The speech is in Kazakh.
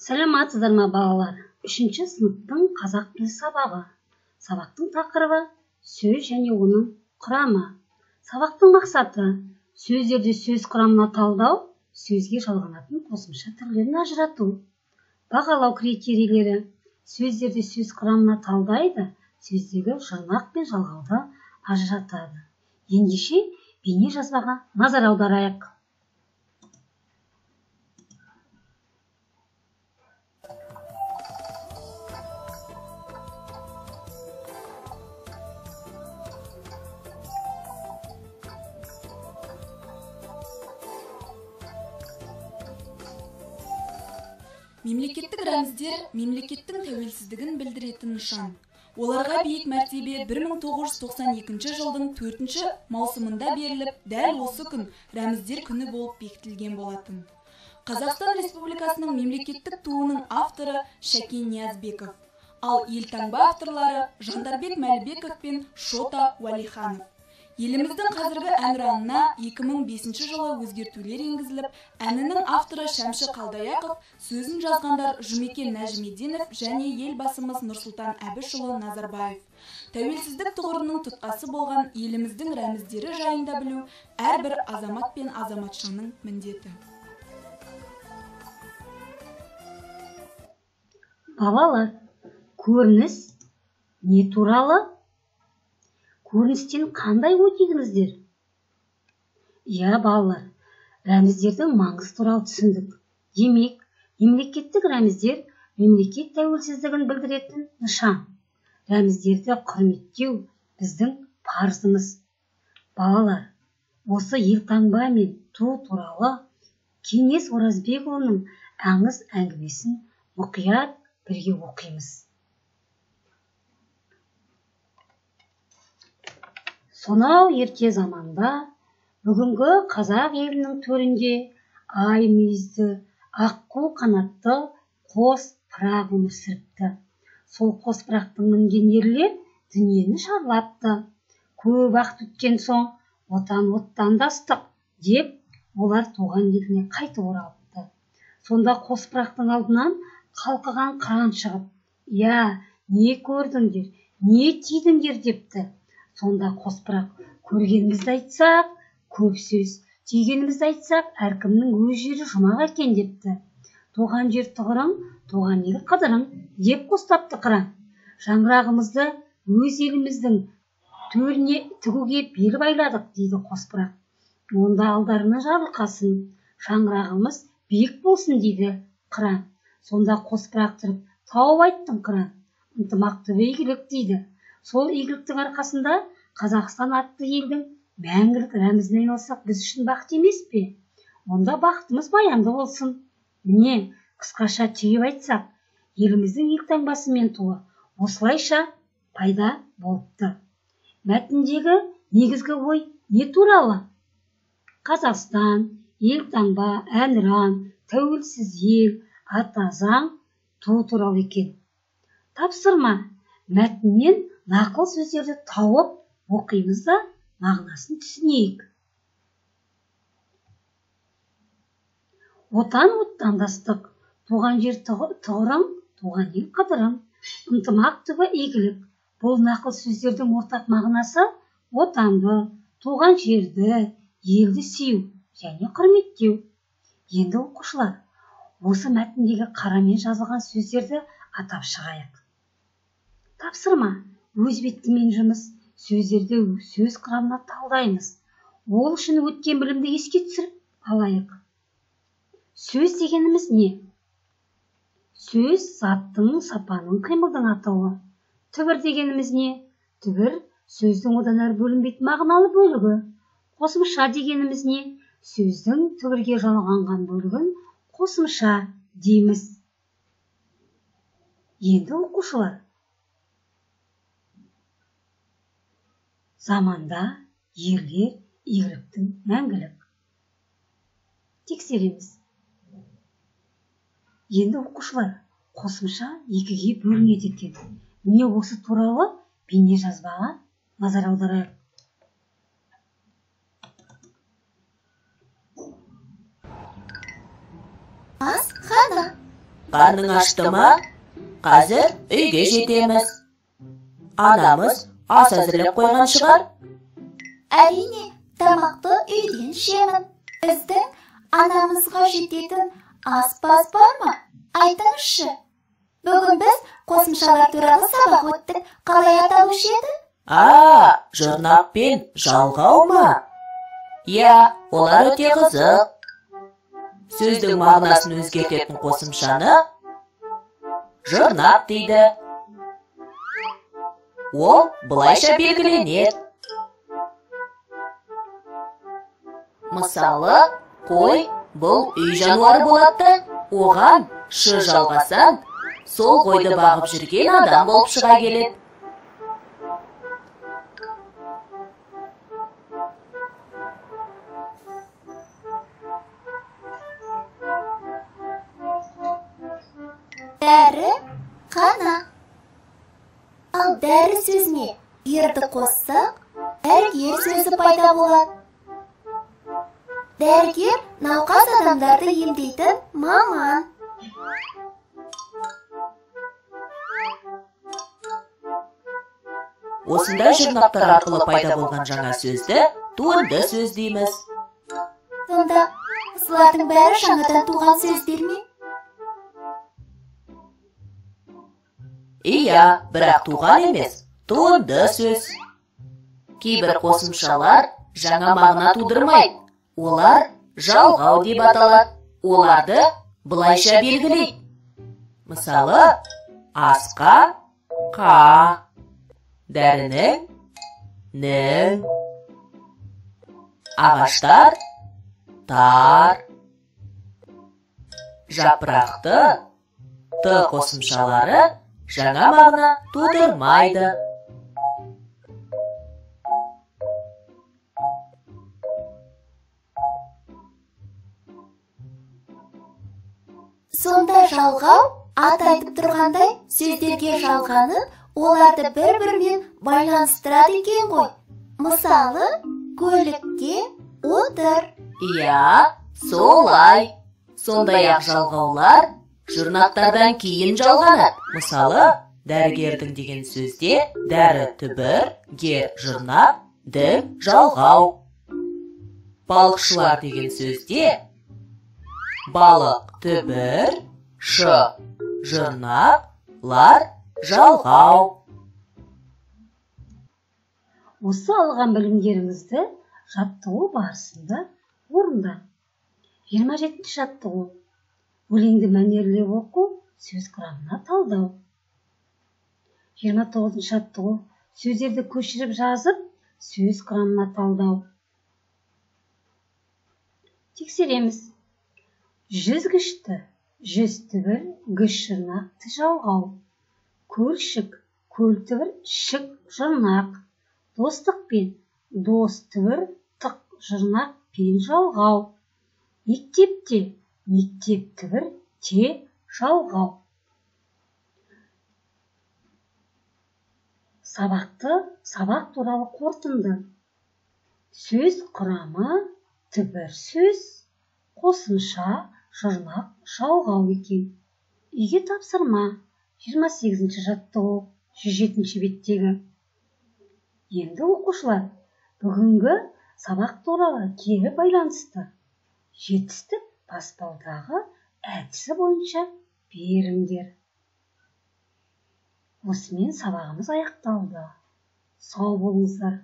Саламатсыздар ма, балалар? 3-ші сыныптың қазақ тілі сабағы. Сабақтың тақырыбы сөз және оның құрамы. Сабақтың мақсаты сөздерді сөз құрамына талдау, сөзге жалғанатын қосымша түрлерін ажырату. Бағалау критерийлері: сөздерді сөз құрамына талдайды, сөздегі жұрнақ пен жалғауды ажыратады. Ендеше бейне жазбаға назар аударайық. Мемлекеттік рәміздер мемлекеттің тәуелсіздігін білдіретін нышан. Оларға биік мәртебе 1992 жылдың 4 маусымында беріліп, дәл осы күн рәміздер күні болып бекітілген болатын. Қазақстан Республикасының мемлекеттік туының авторы Шәкен Ниязбеков, ал елтаңба авторлары Жандарбек Мәлібеков пен Шота Уәлиханов. Еліміздің қазіргі әнұранына 2005 жылы өзгертулер енгізіліп, әнінің авторы Шәмші Қалдаяқов, сөзін жазғандар Жұмекен Нәжімеденов және елбасымыз Нұрсұлтан Әбішұлы Назарбаев. Тәуелсіздік тұғырының тұтқасы болған еліміздің рәміздері жайында білу әрбір азамат пен азаматшаның міндеті. Балалар, көрініс не туралы? Көріністен қандай ой түйдіңіздер? Иә, балалар, рәміздердің маңызы туралы түсіндік. Демек, мемлекеттік рәміздер мемлекет тәуелсіздігін білдіретін нышан. Рәміздерді құрметтеу біздің парызымыз. Балалар, осы елтаңба мен ту туралы Кеңес Оразбекұлының аңыз әңгімесін мұқият бірге оқимыз. Сонау ерте заманда бүгінгі қазақ елінің төрінде ай мүйізді, аққу қанатты қос пырақ өмір сүріпті. Сол қос пырақтың мінген ерлер дүниені шарлапты. Көп уақыт өткен соң отан оттандастық деп олар туған еліне қайтып оралыпты. Сонда қос пырақтың алдынан қалқыған қыран шығып, «Я, не көрдіңдер, не түйдіңдер?» депті. Сонда қос пырақ, көргенімізді айтсақ, көп сөз, түйгенімізді айтсақ, әркімнің өз жері жұмақ екен депті. Туған жер тұғырың, туған ел қыдырың, деп қостапты қыран. Шаңырағымызды өз еліміздің төріне тігуге бел байладық, дейді қос пырақ. Онда алдарына жарылқасын, шаңырағымыз биік болсын, дейді қыран. Сонда қос пырақ тұрып, тауып айттың қыран, ынтымақ түбі игілік, дейді. Сол игіліктің арқасында Қазақстан атты елдің мәңгілік рәмізіне айналсақ біз үшін бақыт емес пе? Онда бақытымыз баянды болсын. Міне, қысқаша түйіп айтсақ, еліміздің елтаңбасы мен туы осылайша пайда болыпты. Мәтіндегі негізгі ой не туралы? Қазақстан, елтаңба, әнұран, тәуелсіз ел, ата заң, ту туралы екен. Тапсырма. Мәтіннен нақыл сөздерді тауып оқимыз да мағынасын түсінейік. Отан оттандастық, туған жер тұғырың, туған ел қыдырың, ынтымақ түбі игілік. Бұл нақыл сөздердің ортақ мағынасы отанды, туған жерді, елді сүю және құрметтеу. Енді оқушылар, осы мәтіндегі қарамен жазылған сөздерді атап шығайық. Тапсырма. Өз бетімен жұмыс, сөздерді сөз құрамына талдаймыз. Ол үшін өткен білімді еске түсіріп алайық. Сөз дегеніміз не? Сөз заттың, сапаның, қимылдың атауы. Түбір дегеніміз не? Түбір сөздің одан әрі бөлінбейтін мағыналы бөлігі. Қосымша дегеніміз не? Сөздің түбірге жалғанған бөлігін қосымша дейміз. Енді оқушылар, заманда ерлер игіліктің мәңгілік. Тексереміз. Енді оқушылар, қосымша екіге бөлінеді екен. Міне осы туралы бейне жазбаға назар аударайық. Асхана. Қарның ашты ма? Қазір үйге жетеміз. Анамыз ас әзірлеп қойған шығар? Әрине, тамақты үйден ішемін. Біздің анамызға жететін аспаз бар ма? Айтыңызшы. Бүгін біз қосымшалар туралы сабақ өттік. Қалай аталушы еді? А, жұрнақ пен жалғау ма? Иә, олар өте қызық. Сөздің мағынасын өзгертетін қосымшаны жұрнақ дейді. Ол былайша белгіленеді. Мысалы, қой бұл үй жануары болады. Оған шы жалғасаң, сол қойды бағып жүрген адам болып шыға келеді. Дәрі қана. Ал дәрі сөзіне ерді қоссақ, дәрігер сөзі пайда болады. Дәрігер науқас адамдарды емдейтін маман. Осындай жұрнақтар арқылы пайда болған жаңа сөзді туынды сөз дейміз. Сонда осылардың бәрі жаңадан туған сөздер ме? Иә, бірақ туған емес, туынды сөз. Кейбір қосымшалар жаңа мағына тудырмайды. Олар жалғау деп аталады. Оларды былайша белгілейді. Мысалы, асқа қа, дәрінің нің, ағаштар тар, жапырақты т қосымшалары жаңа мағына тудырмайды. Сонда жалғау ат айтып тұрғандай сөздерге жалғанып, оларды бір-бірімен байланыстырады екен ғой. Мысалы, көлікке отыр. Иә, солай. Сондай-ақ жалғаулар жұрнақтардан кейін жалғанады. Мысалы, дәрігердің деген сөзде дәрі түбір, гер жұрнақ, дің жалғау. Балықшылар деген сөзде балық түбір, шы жұрнақ, лар жалғау. Осы алған білімдеріңізді жаттығу барысында орында. 27-ші жаттығу. Өлеңді мәнерлеп оқу, сөз құрамына талдау. 29-шы жаттығу. Сөздерді көшіріп жазып, сөз құрамына талдау. Тексереміз. Жүзгішті, жүз түбір, гүш жұрнақ, ті жалғау. Көлшік, көл түбір, шік жұрнақ. Достықпен, дос түбір, тық жұрнақ, пен жалғау. Мектепте, мектеп түбір, те жалғау. Сабақты, сабақ туралы қорытынды. Сөз құрамы, түбір сөз, қосымша, жұрнақ, жалғау екен. Үйге тапсырма, 28-ші жаттығу, 107-ші беттегі. Енді оқушылар, бүгінгі сабақ туралы кері байланысты жетістік баспалдағы әдісі бойынша беріңдер. Осымен сабағымыз аяқталды. Сау болыңыздар.